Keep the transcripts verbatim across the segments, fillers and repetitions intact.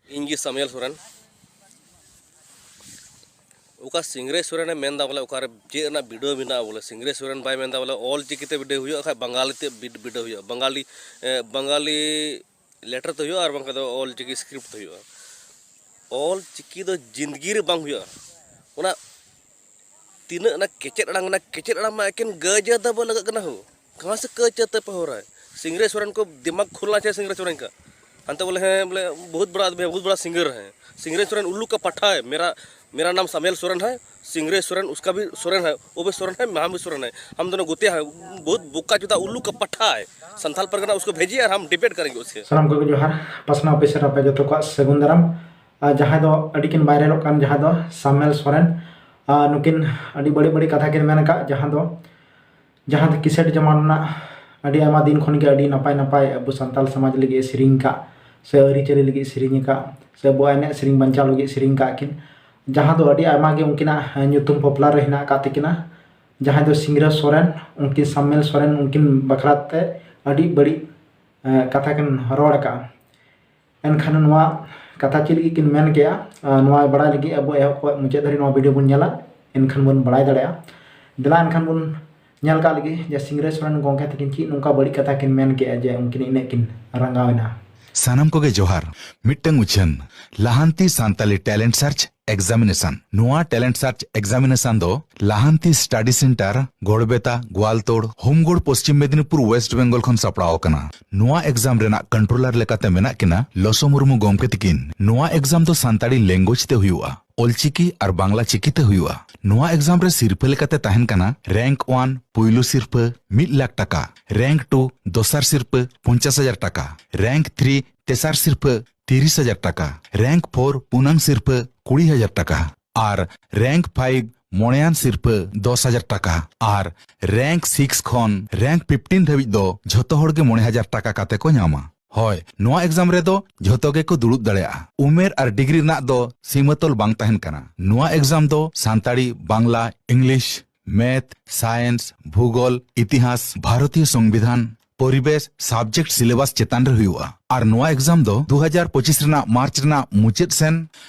ᱤᱧ ᱜᱮ ᱥᱟᱢᱩᱭᱮᱞ ᱥᱚᱨᱮᱱ᱾ ᱚᱠᱟ ᱥᱤᱝᱨᱟᱹᱭ ᱥᱚᱨᱮᱱᱮ ᱢᱮᱱᱫᱟ ᱵᱚᱞᱮ ᱚᱠᱟᱨᱮ ᱪᱮᱫ ᱨᱮᱱᱟᱜ ᱵᱤᱰᱟᱹᱣ ᱢᱮᱱᱟᱜᱼᱟ? ᱵᱚᱞᱮ ᱥᱤᱝᱨᱟᱹᱭ ᱥᱚᱨᱮᱱ ᱵᱟᱭ ᱢᱮᱱᱫᱟ ᱵᱚᱞᱮ ᱚᱞ ᱪᱤᱠᱤ ᱛᱮ ᱵᱤᱰᱟᱹᱣ ᱦᱩᱭᱩᱜᱼᱟ, ᱠᱷᱟᱡ ᱵᱟᱝᱜᱟᱞᱤ ᱛᱮ ᱵᱤᱰ- ᱵᱤᱰᱟᱹᱣ ᱦᱩᱭᱩᱜᱼᱟ, ᱵᱟᱝᱜᱟᱞᱤ ᱮ, ᱵᱟᱝᱜᱟᱞᱤ ᱞᱮᱴᱟᱨ ᱛᱮ ᱦᱩᱭᱩᱜᱼᱟ, ᱟᱨ ᱵᱟᱝᱠᱷᱟᱱ ᱫᱚ ᱚᱞ ᱪᱤᱠᱤ ᱥᱠᱨᱤᱯᱴ ᱛᱮ ᱦᱩᱭᱩᱜᱼᱟ᱾ ᱚᱞ ᱪᱤᱠᱤ ᱫᱚ ᱡᱤᱱᱫᱜᱤ ᱨᱮ ᱵᱟᱝ ᱦᱩᱭᱩᱜᱼᱟ᱾ ᱚᱱᱟ ᱛᱤᱱᱟᱹᱜ ᱚᱱᱟ ᱠᱮᱪᱮᱫ ᱟᱲᱟᱝ, ᱚᱱᱟ ᱠᱮᱪᱮᱫ ᱟᱲᱟᱝ ᱢᱟ ᱮᱠᱮᱱ ᱜᱟᱹᱡᱟᱹ ᱫᱟᱵᱚ ᱞᱟᱜᱟᱜ ᱠᱟᱱᱟ ᱦᱳ᱾ ᱠᱟᱦᱟᱸ ᱥᱮ ᱠᱟᱹ ᱪᱟᱹ ᱛᱮ ᱯᱮ ᱦᱚᱨᱟ ᱦᱟᱭ? ᱥᱤᱝᱨᱟᱹᱭ ᱥᱚᱨᱮᱱ ᱠᱚ ᱫᱤᱢᱟᱜᱽ ᱠᱷᱩᱞᱱᱟ ᱪᱟᱦᱤᱭᱮ ᱥᱤᱝᱨᱟᱹᱭ ᱥᱚᱨᱮᱱ ᱠᱟ᱾ ᱦᱟᱱᱛᱮ ᱵᱚᱞᱮ ᱦᱮᱸ ᱵᱚᱞᱮ ᱵᱚᱦᱩᱛ ᱵᱟᱲᱟ ᱟᱫᱢᱤ ᱦᱟᱭ, ᱵᱚᱦᱩᱛ ᱵᱟᱲᱟ ᱥᱤᱝᱜᱟᱨ ᱦᱟᱭ᱾ ᱥᱤᱝᱨᱟᱹᱭ ᱥᱚᱨᱮᱱ ᱩᱞᱞᱩ ᱠᱟ ᱯᱟᱴᱷᱟ ᱦᱟᱭ, ᱢᱮᱨᱟ ᱢᱮᱨᱟ ᱱᱟᱢ ᱥᱟᱢᱩᱭᱮᱞ ᱥᱚᱨᱮᱱ ᱦᱟᱭ, ᱥᱤᱝᱨᱟᱹᱭ ᱥᱚᱨᱮᱱ ᱩᱥᱠᱟ ᱵᱷᱤ ᱥᱚᱨᱮᱱ ᱦᱟᱭ, ᱳ ᱵᱷᱤ ᱥᱚᱨᱮᱱ ᱦᱟᱭ, ᱢᱮ ᱦᱟᱢ ᱵᱷᱤ ᱥᱚᱨᱮᱱ ᱦᱟᱭ, ᱦᱟᱢ ᱫᱚᱱᱳ ᱜᱚᱛᱮ ᱦᱟᱭ, ᱵᱚᱦᱩᱛ ᱵᱚᱠᱟ ᱪᱩᱫᱟ ᱩᱞᱞᱩ ᱠᱟ ᱯᱟᱴᱷᱟ ᱦᱟᱭ᱾ ᱥᱟᱱᱛᱟᱞ ᱯᱟᱨᱜᱟᱱᱟ ᱩᱥᱠᱳ ᱵᱷᱮᱡᱤᱭᱮ ᱟᱨ ᱦᱟᱢ ᱰᱤᱵᱮᱴ ᱠᱟᱨᱮᱸᱜᱮ ᱩᱥᱥᱮ᱾ ᱥᱟᱱᱟᱢ ᱠᱚᱜᱮ ᱡᱚᱦᱟᱨ, ᱯᱟᱥᱱᱟᱣ ᱯᱮ ᱥᱮ ᱟᱯᱮ ᱡᱚᱛᱚ ᱠᱚᱣᱟᱜ ᱥᱟᱹᱜᱩᱱ ᱫᱟᱨᱟᱢ᱾ ᱟᱨ ᱡᱟᱦᱟᱸᱭ ᱫᱚ ᱟᱹᱰᱤ ᱠᱤᱱ ᱵᱟᱭᱨᱟᱞᱚᱜ ᱠᱟᱱ, ᱡᱟᱦᱟᱸ ᱫᱚ ᱥᱟᱢᱩᱭᱮᱞ ᱥᱚᱨᱮᱱ, ᱟᱨ ᱱᱩᱠᱤᱱ ᱟᱹᱰᱤ ᱵᱟᱹᱲᱤᱡ ᱵᱟᱹᱲᱤᱡ ᱠᱟᱛᱷᱟ ᱠᱤᱱ ᱢᱮᱱ ᱟᱠᱟᱫ, ᱡᱟᱦᱟᱸ ᱫᱚ ᱡᱟᱦᱟᱸ ᱫᱚ ᱠᱤᱥᱮᱴ ᱡᱟᱢᱟᱱᱟ ᱨᱮᱱᱟᱜ ᱟᱹᱰᱤ ᱟᱭᱢᱟ ᱫᱤᱱ ᱠᱷᱚᱱ ᱜᱮ ᱟᱹᱰᱤ ᱱᱟᱯᱟᱭ ᱱᱟᱯᱟᱭ ᱟᱵᱚ ᱥᱟᱱᱛᱟᱲ ᱥᱚᱢᱟᱡᱽ ᱞᱟᱹᱜᱤᱫ ᱮ ᱥᱮᱨᱮᱧ ᱟᱠᱟᱫ, ᱥᱮ ᱟᱹᱨᱤᱪᱟᱹᱞᱤ ᱞᱟᱹᱜᱤᱫ ᱥᱮᱨᱮᱧ ᱟᱠᱟᱫ, ᱥᱮ ᱟᱵᱚᱣᱟᱜ ᱮᱱᱮᱡ ᱥᱮᱨᱮᱧ ᱵᱟᱧᱪᱟᱣ ᱞᱟᱹᱜᱤᱫ ᱥᱮᱨᱮᱧ ᱟᱠᱟᱫ ᱠᱤᱱ, ᱡᱟᱦᱟᱸ ᱫᱚ ᱟᱹᱰᱤ ᱟᱭᱢᱟ ᱜᱮ ᱩᱱᱠᱤᱱᱟᱜ, ᱮ, ᱧᱩᱛᱩᱢ popular ᱨᱮ ᱦᱮᱱᱟᱜ ᱟᱠᱟᱫ ᱛᱟᱹᱠᱤᱱᱟ᱾ ᱡᱟᱦᱟᱸᱭ ᱫᱚ ᱥᱤᱝᱨᱟᱹᱭ ᱥᱚᱨᱮᱱ, ᱩᱱᱠᱤᱱ ᱥᱟᱢᱩᱭᱮᱞ ᱥᱚᱨᱮᱱ, ᱩᱱᱠᱤᱱ ᱵᱟᱠᱷᱨᱟ ᱛᱮ ᱟᱹᱰᱤ ᱵᱟᱹᱲᱤᱡ, ᱮ, ᱠᱟᱛᱷᱟ ᱠᱤᱱ ᱨᱚᱲ ᱟᱠᱟᱫᱼᱟ᱾ ᱮᱱᱠᱷᱟᱱ ᱱᱚᱣᱟ ᱠᱟᱛᱷᱟ ᱪᱮᱫ ᱞᱟᱹᱜᱤᱫ ᱠᱤᱱ ᱢᱮᱱ ᱠᱮᱜᱼᱟ, ᱟᱨ ᱱᱚᱣᱟ ᱵᱟᱲᱟᱭ ᱞᱟᱹᱜᱤᱫ ᱟᱵᱚ ᱮᱦᱚᱵ ᱠᱷᱚᱱ ᱢᱩᱪᱟᱹᱫ ᱫᱷᱟᱹᱨᱤᱡ ᱱᱚᱣᱟ video ᱵᱚᱱ ᱧᱮᱞᱟ, ᱮᱱᱠᱷᱟᱱ ᱵᱚᱱ ᱵᱟᱲᱟᱭ ᱫᱟᱲᱮᱭᱟᱜᱼᱟ᱾ ᱫᱮᱞᱟ ᱮᱱᱠᱷᱟᱱ ᱵᱚᱱ ᱧᱮᱞ ᱠᱟᱜ ᱞᱮᱜᱮ ᱡᱮ ᱥᱤᱝᱨᱟᱹᱭ ᱥᱚᱨᱮᱱ ᱜᱚᱢᱠᱮ ᱛᱟᱹᱠᱤᱱ ᱪᱮᱫ ᱱᱚᱝᱠᱟ ᱵᱟᱹᱲᱤᱡ ᱠᱟᱛᱷᱟ ᱠᱤᱱ ᱢᱮᱱ ᱠᱮᱜᱼᱟ ᱡᱮ ᱩᱱᱠᱤᱱ ᱤᱱᱟᱹᱜ ᱠᱤᱱ ᱨᱟᱸᱜᱟᱣ ᱮᱱᱟ᱾ ᱥᱟᱱᱟᱢ ᱠᱚᱜᱮ ᱡᱚᱦᱟᱨ᱾ ᱢᱤᱫᱴᱟᱝ ᱩᱪᱷᱟᱹᱱ, ᱞᱟᱦᱟᱱᱛᱤ ᱥᱟᱱᱛᱟᱞᱤ talent search examination᱾ ᱱᱚᱣᱟ talent search examination ᱫᱚ Lahanti study centre, Garbeta, Goaltore, Homgarh, Paschim Medinipur, West Bengal ᱠᱷᱚᱱ ᱥᱟᱯᱲᱟᱣ ᱟᱠᱟᱱᱟ᱾ ᱱᱚᱣᱟ exam ᱨᱮᱱᱟᱜ controller ᱞᱮᱠᱟᱛᱮ ᱢᱮᱱᱟᱜ ᱠᱤᱱᱟ ᱞᱚᱥᱚ ᱢᱩᱨᱢᱩ ᱜᱚᱢᱠᱮ ᱛᱤᱠᱤᱱ᱾ ᱱᱚᱣᱟ exam ᱫᱚ ᱥᱟᱱᱛᱟᱲᱤ language ᱛᱮ ᱦᱩᱭᱩᱜᱼᱟ, ᱚᱞᱪᱤᱠᱤ ᱟᱨ ᱵᱟᱝᱞᱟ ᱪᱤᱠᱤ ᱛᱮ ᱦᱩᱭᱩᱜᱼᱟ᱾ ᱱᱚᱣᱟ exam ᱨᱮ ᱥᱤᱨᱯᱷᱟᱹ ᱞᱮᱠᱟᱛᱮ ᱛᱟᱦᱮᱱ ᱠᱟᱱᱟ rank one ᱯᱩᱭᱞᱩ ᱥᱤᱨᱯᱷᱟᱹ ᱢᱤᱫ ᱞᱟᱠᱷ ᱴᱟᱠᱟ, rank two ᱫᱚᱥᱟᱨ ᱥᱤᱨᱯᱷᱟᱹ ᱯᱚᱧᱪᱟᱥ ᱦᱟᱡᱟᱨ ᱴᱟᱠᱟ, rank three ᱛᱮᱥᱟᱨ ᱥᱤᱨᱯᱷᱟᱹ ᱛᱤᱨᱤᱥ ᱦᱟᱡᱟᱨ ᱴᱟᱠᱟ, rank four ᱯᱩᱱᱟᱝ ᱥᱤᱨᱯᱷᱟᱹ ᱠᱩᱲᱤ ᱦᱟᱡᱟᱨ ᱴᱟᱠᱟ ᱟᱨ rank five ᱢᱚᱬᱮᱭᱟᱱ ᱥᱤᱨᱯᱷᱟᱹ ᱫᱚᱥ ᱦᱟᱡᱟᱨ ᱴᱟᱠᱟ ᱟᱨ rank six ᱠᱷᱚᱱ rank fifteen ᱫᱷᱟᱹᱵᱤᱡ ᱫᱚ ᱡᱷᱚᱛᱚ ᱦᱚᱲ ᱜᱮ ᱢᱚᱬᱮ ᱦᱟᱡᱟᱨ ᱴᱟᱠᱟ ᱠᱟᱛᱮ ᱠᱚ ᱧᱟᱢᱟ᱾ ᱦᱳᱭ, ᱱᱚᱣᱟ exam ᱨᱮᱫᱚ ᱡᱷᱚᱛᱚ ᱜᱮᱠᱚ ᱫᱩᱲᱩᱵ ᱫᱟᱲᱮᱭᱟᱜᱼᱟ᱾ ᱩᱢᱮᱨ ᱟᱨ degree ᱨᱮᱱᱟᱜ ᱫᱚ ᱥᱤᱢᱟᱹᱛᱚᱞ ᱵᱟᱝ ᱛᱟᱦᱮᱱ ᱠᱟᱱᱟ᱾ ᱱᱚᱣᱟ exam ᱫᱚ Santali, Bangla, English, math, science, ᱵᱷᱩᱜᱳᱞ, ᱤᱛᱤᱦᱟᱥ, ᱵᱷᱟᱨᱚᱛᱤᱭᱚ ᱥᱚᱝᱵᱤᱫᱷᱟᱱ, ᱯᱚᱨᱤᱵᱮᱥ subject syllabus ᱪᱮᱛᱟᱱ ᱨᱮ ᱦᱩᱭᱩᱜᱼᱟ᱾ ᱟᱨ ᱱᱚᱣᱟ exam ᱫᱚ ᱫᱩ ᱦᱟᱡᱟᱨ ᱯᱚᱸᱪᱤᱥ ᱨᱮᱱᱟᱜ ᱢᱟᱨᱪ ᱨᱮᱱᱟᱜ ᱢᱩᱪᱟᱹᱫ ᱥᱮᱱ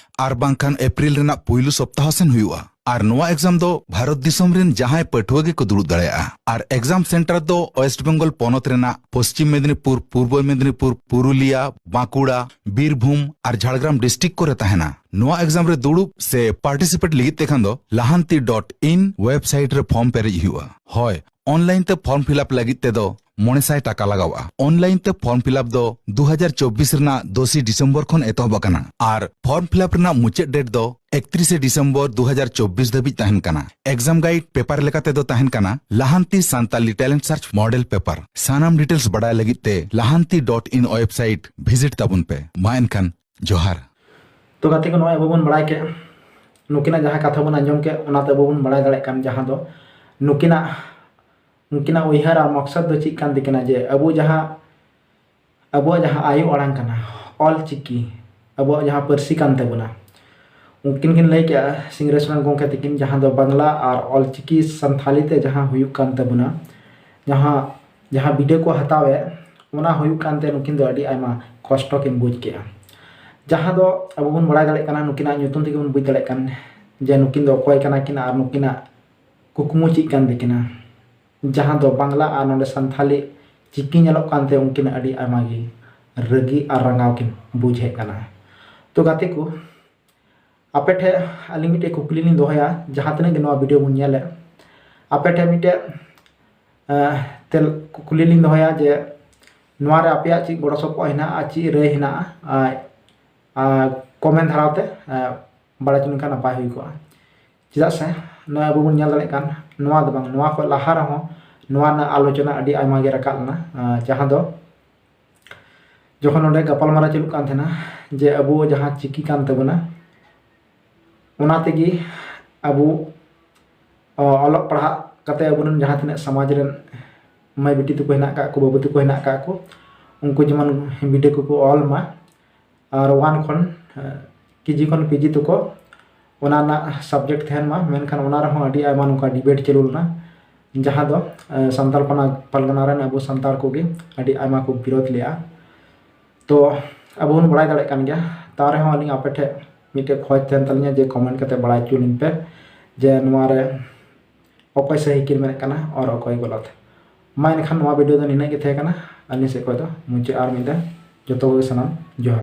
ᱟᱨ ᱵᱟᱝᱠᱷᱟᱱ ᱮᱯᱨᱤᱞ ᱨᱮᱱᱟᱜ ᱯᱩᱭᱞᱩ ᱥᱚᱯᱛᱟᱦᱚ ᱥᱮᱱ ᱦᱩᱭᱩᱜᱼᱟ᱾ ᱟᱨ ᱱᱚᱣᱟ exam ᱫᱚ ᱵᱷᱟᱨᱚᱛ ᱫᱤᱥᱚᱢ ᱨᱮᱱ ᱡᱟᱦᱟᱸᱭ ᱯᱟᱹᱴᱷᱩᱣᱟᱹ ᱜᱮᱠᱚ ᱫᱩᱲᱩᱵ ᱫᱟᱲᱮᱭᱟᱜᱼᱟ᱾ ᱟᱨ exam center ᱫᱚ ᱳᱭᱮᱥᱴ ᱵᱮᱝᱜᱚᱞ ᱯᱚᱱᱚᱛ ᱨᱮᱱᱟᱜ ᱯᱚᱥᱪᱤᱢ ᱢᱮᱫᱽᱱᱤᱯᱩᱨ, ᱯᱩᱨᱵᱚ ᱢᱮᱫᱽᱱᱤᱯᱩᱨ, ᱯᱩᱨᱩᱞᱤᱭᱟ, ᱵᱟᱸᱠᱩᱲᱟ, ᱵᱤᱨᱵᱷᱩᱢ ᱟᱨ ᱡᱷᱟᱲᱜᱨᱟᱢ district ᱠᱚᱨᱮ ᱛᱟᱦᱮᱱᱟ᱾ ᱱᱚᱣᱟ exam ᱨᱮ ᱫᱩᱲᱩᱵ ᱥᱮ participate ᱞᱟᱹᱜᱤᱫ ᱛᱮ ᱠᱷᱟᱱ ᱫᱚ ᱞᱟᱦᱟᱱᱛᱤ dot in website ᱨᱮ form ᱯᱮᱨᱮᱡ ᱦᱩᱭᱩᱜᱼᱟ᱾ ᱦᱳᱭ, online ᱛᱮ form fill up ᱞᱟᱹᱜᱤᱫ ᱛᱮᱫᱚ ᱢᱚᱬᱮ ᱥᱟᱭ ᱴᱟᱠᱟ ᱞᱟᱜᱟᱣᱜᱼᱟ᱾ Online ᱛᱮ form fill up ᱫᱚ ᱫᱩ ᱦᱟᱡᱟᱨ ᱪᱚᱵᱵᱤᱥ ᱨᱮᱱᱟᱜ ᱫᱚᱥᱮ ᱰᱤᱥᱮᱢᱵᱚᱨ ᱠᱷᱚᱱ ᱮᱛᱚᱦᱚᱵ ᱟᱠᱟᱱᱟ ᱟᱨ form fill up ᱨᱮᱱᱟᱜ ᱢᱩᱪᱟᱹᱫ date ᱫᱚ ᱮᱠᱛᱨᱤᱥᱮ ᱰᱤᱥᱮᱢᱵᱚᱨ ᱫᱩ ᱦᱟᱡᱟᱨ ᱪᱚᱵᱵᱤᱥ ᱫᱷᱟᱹᱵᱤᱡ ᱛᱟᱦᱮᱱ ᱠᱟᱱᱟ᱾ Exam guide paper ᱞᱮᱠᱟ ᱛᱮᱫᱚ ᱛᱟᱦᱮᱱ ᱠᱟᱱᱟ ᱞᱟᱦᱟᱱᱛᱤ Santali talent search model paper᱾ ᱥᱟᱱᱟᱢ details ᱵᱟᱰᱟᱭ ᱞᱟᱹᱜᱤᱫ ᱛᱮ ᱞᱟᱦᱟᱱᱛᱤ dot in website visit ᱛᱟᱵᱚᱱ ᱯᱮ᱾ ᱢᱟ ᱮᱱᱠᱷᱟᱱ ᱡᱚᱦᱟᱨ᱾ ᱛᱚ ᱜᱟᱛᱮ ᱠᱚ, ᱱᱚᱜᱼᱚᱭ ᱟᱵᱚ ᱵᱚᱱ ᱵᱟᱲᱟᱭ ᱠᱮᱫ, ᱱᱩᱠᱤᱱᱟᱜ ᱡᱟᱦᱟᱸ ᱠᱟᱛᱷᱟ ᱵᱚᱱ ᱟᱸᱡᱚᱢ ᱠᱮᱫ, ᱚᱱᱟᱛᱮ ᱟᱵᱚ ᱵᱚᱱ ᱵᱟᱲᱟᱭ ᱫᱟᱲᱮᱭᱟᱜ ᱠᱟᱱ, ᱡᱟᱦᱟᱸ ᱫᱚ ᱱᱩᱠᱤᱱᱟᱜ, ᱩᱱᱠᱤᱱᱟᱜ ᱩᱭᱦᱟᱹᱨ ᱟᱨ ᱢᱚᱠᱥᱚᱫ ᱫᱚ ᱪᱮᱫ ᱠᱟᱱ ᱛᱟᱹᱠᱤᱱᱟ, ᱡᱮ ᱟᱵᱚ ᱡᱟᱦᱟᱸ, ᱟᱵᱚᱣᱟᱜ ᱡᱟᱦᱟᱸ ᱟᱭᱳ ᱟᱲᱟᱝ ᱠᱟᱱᱟ, ᱚᱞ ᱪᱤᱠᱤ, ᱟᱵᱚᱣᱟᱜ ᱡᱟᱦᱟᱸ ᱯᱟᱹᱨᱥᱤ ᱠᱟᱱ ᱛᱟᱵᱚᱱᱟ, ᱩᱱᱠᱤᱱ ᱠᱤᱱ ᱞᱟᱹᱭ ᱠᱮᱜᱼᱟ, ᱥᱤᱝᱨᱟᱹᱭ ᱥᱚᱨᱮᱱ ᱜᱚᱢᱠᱮ ᱛᱟᱹᱠᱤᱱ, ᱡᱟᱦᱟᱸ ᱫᱚ ᱵᱟᱝᱞᱟ ᱟᱨ ᱚᱞ ᱪᱤᱠᱤ ᱥᱟᱱᱛᱷᱟᱞᱤ ᱛᱮ ᱡᱟᱦᱟᱸ ᱦᱩᱭᱩᱜ ᱠᱟᱱ ᱛᱟᱵᱚᱱᱟ, ᱡᱟᱦᱟᱸ, ᱡᱟᱦᱟᱸ ᱵᱤᱰᱟᱹᱣ ᱠᱚ ᱦᱟᱛᱟᱣᱮᱫ, ᱚᱱᱟ ᱦᱩᱭᱩᱜ ᱠᱟᱱᱛᱮ ᱱᱩᱠᱤᱱ ᱫᱚ ᱟᱹᱰᱤ ᱟᱭᱢᱟ ᱠᱚᱥᱴᱚ ᱠᱤᱱ ᱵᱩᱡᱽ ᱠᱮᱜᱼᱟ᱾ ᱡᱟᱦᱟᱸ ᱫᱚ ᱟᱵᱚ ᱵᱚᱱ ᱵᱟᱲᱟᱭ ᱫᱟᱲᱮᱭᱟᱜ ᱠᱟᱱᱟ, ᱱᱩᱠᱤᱱᱟᱜ ᱧᱩᱛᱩᱢ ᱛᱮᱜᱮ ᱵᱚᱱ ᱵᱩᱡᱽ ᱫᱟᱲᱮᱭᱟᱜ ᱠᱟᱱ ᱡᱮ ᱱᱩᱠᱤᱱ ᱫᱚ ᱚᱠᱚᱭ ᱠᱟᱱᱟ ᱠᱤᱱ ᱟᱨ ᱱᱩᱠᱤᱱᱟᱜ ᱠᱩᱠᱢᱩ ᱪᱮᱫ ᱠᱟᱱ ᱛᱟᱹᱠᱤᱱᱟ, ᱡᱟᱦᱟᱸ ᱫᱚ ᱵᱟᱝᱞᱟ ᱟᱨ ᱱᱚᱰᱮ ᱥᱟᱱᱛᱷᱟᱞᱤ ᱪᱤᱠᱤ ᱧᱮᱞᱚᱜ ᱠᱟᱱᱛᱮ ᱩᱱᱠᱤᱱ ᱟᱹᱰᱤ ᱟᱭᱢᱟ ᱜᱮ ᱨᱟᱹᱜᱤ ᱟᱨ ᱨᱟᱸᱜᱟᱣ ᱠᱤᱱ ᱵᱩᱡᱷᱮᱫ ᱠᱟᱱᱟ᱾ ᱛᱚ ᱜᱟᱛᱮ ᱠᱚ, ᱟᱯᱮ ᱴᱷᱮᱱ ᱟᱹᱞᱤᱧ ᱢᱤᱫᱴᱮᱡ ᱠᱩᱠᱞᱤ ᱞᱤᱧ ᱫᱚᱦᱚᱭᱟ, ᱡᱟᱦᱟᱸ ᱛᱤᱱᱟᱹᱜ ᱜᱮ ᱱᱚᱣᱟ video ᱵᱚᱱ ᱧᱮᱞᱮᱫ, ᱟᱯᱮ ᱴᱷᱮᱱ ᱢᱤᱫᱴᱮᱡ, ᱮᱸ, ᱛᱮᱞ-, ᱠᱩᱠᱞᱤ ᱞᱤᱧ ᱫᱚᱦᱚᱭᱟ ᱡᱮ ᱱᱚᱣᱟ ᱨᱮ ᱟᱯᱮᱭᱟᱜ ᱪᱮᱫ ᱜᱚᱲᱚ ᱥᱚᱯᱚᱦᱚᱫ ᱦᱮᱱᱟᱜᱼᱟ, ᱪᱮᱫ ᱨᱟᱹᱭ ᱦᱮᱱᱟᱜᱼᱟ, ᱟᱨ, ᱟᱨ comment ᱫᱷᱟᱨᱟᱛᱮ, ᱮᱸ, ᱵᱟᱲᱟᱭ ᱦᱚᱪᱚ ᱞᱮᱱᱠᱷᱟᱱ ᱱᱟᱯᱟᱭ ᱦᱩᱭ ᱠᱚᱜᱼᱟ᱾ ᱪᱮᱫᱟᱜ ᱥᱮ ᱱᱚᱣᱟ ᱟᱵᱚ ᱵᱚᱱ ᱧᱮᱞ ᱫᱟᱲᱮᱭᱟᱜ ᱠᱟᱱ, ᱱᱚᱣᱟ ᱫᱚ ᱵᱟᱝ, ᱱᱚᱣᱟ ᱠᱷᱚᱱ ᱞᱟᱦᱟ ᱨᱮᱦᱚᱸ ᱱᱚᱣᱟ ᱨᱮᱱᱟᱜ ᱟᱞᱳᱪᱚᱱᱟ ᱟᱹᱰᱤ ᱟᱭᱢᱟ ᱜᱮ ᱨᱟᱠᱟᱵ ᱞᱮᱱᱟ, ᱟᱸ, ᱡᱟᱦᱟᱸ ᱫᱚ ᱡᱚᱠᱷᱚᱱ ᱱᱚᱰᱮ ᱜᱟᱯᱟᱞᱢᱟᱨᱟᱣ ᱪᱟᱹᱞᱩᱜ ᱠᱟᱱ ᱛᱟᱦᱮᱱᱟ ᱡᱮ ᱟᱵᱚ ᱡᱟᱦᱟᱸ ᱪᱤᱠᱤ ᱠᱟᱱ ᱛᱟᱵᱚᱱᱟ, ᱚᱱᱟ ᱛᱮᱜᱮ ᱟᱵᱚ, ᱚ, ᱚᱞᱚᱜ ᱯᱟᱲᱦᱟᱜ ᱠᱟᱛᱮ ᱟᱵᱚᱨᱮᱱ ᱡᱟᱦᱟᱸ ᱛᱤᱱᱟᱹᱜ ᱥᱚᱢᱟᱡᱽ ᱨᱮᱱ ᱢᱟᱹᱭ ᱵᱤᱴᱤ ᱛᱟᱠᱚ ᱦᱮᱱᱟᱜ ᱟᱠᱟᱫ ᱠᱚ, ᱵᱟᱹᱵᱩ ᱛᱟᱠᱚ ᱦᱮᱱᱟᱜ ᱟᱠᱟᱫ ᱠᱚ, ᱩᱱᱠᱩ ᱡᱮᱢᱚᱱ ᱵᱤᱰᱟᱹᱣ ᱠᱚᱠᱚ ᱚᱞ ᱢᱟ, ᱟᱨ one ᱠᱷᱚᱱ, ᱮ, ᱠᱮᱡᱤ ᱠᱷᱚᱱ ᱯᱤᱡᱤ ᱛᱟᱠᱚ ᱚᱱᱟ ᱨᱮᱱᱟᱜ subject ᱛᱟᱦᱮᱱ ᱢᱟ᱾ ᱢᱮᱱᱠᱷᱟᱱ ᱚᱱᱟ ᱨᱮᱦᱚᱸ ᱟᱹᱰᱤ ᱟᱭᱢᱟ ᱱᱚᱝᱠᱟ debate ᱪᱟᱹᱞᱩ ᱞᱮᱱᱟ ᱡᱟᱦᱟᱸ ᱫᱚ ᱥᱟᱱᱛᱟᱲ ᱯᱟᱨᱜᱟᱱᱟ ᱨᱮᱱ ᱟᱵᱚ ᱥᱟᱱᱛᱟᱲ ᱠᱚᱜᱮ ᱟᱹᱰᱤ ᱟᱭᱢᱟ ᱠᱚ ᱵᱤᱨᱳᱫ ᱞᱮᱫᱼᱟ᱾ ᱛᱚ ᱟᱵᱚ ᱵᱚᱱ ᱵᱟᱲᱟᱭ ᱫᱟᱲᱮᱭᱟᱜ ᱠᱟᱱ ᱜᱮᱭᱟ᱾ ᱛᱟᱣ ᱨᱮᱦᱚᱸ ᱟᱹᱞᱤᱧ ᱟᱯᱮ ᱴᱷᱮᱱ ᱢᱤᱫᱴᱮᱡ ᱠᱷᱚᱡᱽ ᱛᱟᱦᱮᱱ ᱛᱟᱹᱞᱤᱧᱟ ᱡᱮ comment ᱠᱟᱛᱮ ᱵᱟᱲᱟᱭ ᱦᱚᱪᱚ ᱞᱤᱧ ᱯᱮ ᱡᱮ ᱱᱚᱣᱟ ᱨᱮ ᱚᱠᱚᱭ ᱥᱟᱹᱦᱤ ᱠᱤᱱ ᱢᱮᱱᱮᱫ ᱠᱟᱱᱟ ᱟᱨ ᱚᱠᱚᱭ ᱜᱚᱞᱚᱛ᱾ ᱢᱟ ᱮᱱᱠᱷᱟᱱ ᱱᱚᱣᱟ video ᱫᱚ ᱱᱤᱱᱟᱹᱜ ᱜᱮ ᱛᱟᱦᱮᱸ ᱠᱟᱱᱟ᱾ ᱟᱹᱞᱤᱧ ᱥᱮᱫ ᱠᱷᱚᱱ ᱫᱚ ᱢᱩᱪᱟᱹᱫ ᱟᱨ ᱢᱤᱫ ᱫᱷᱟᱣ ᱡᱚᱛᱚ ᱠᱚᱜᱮ ᱥᱟᱱᱟᱢ ᱡᱚᱦᱟᱨ᱾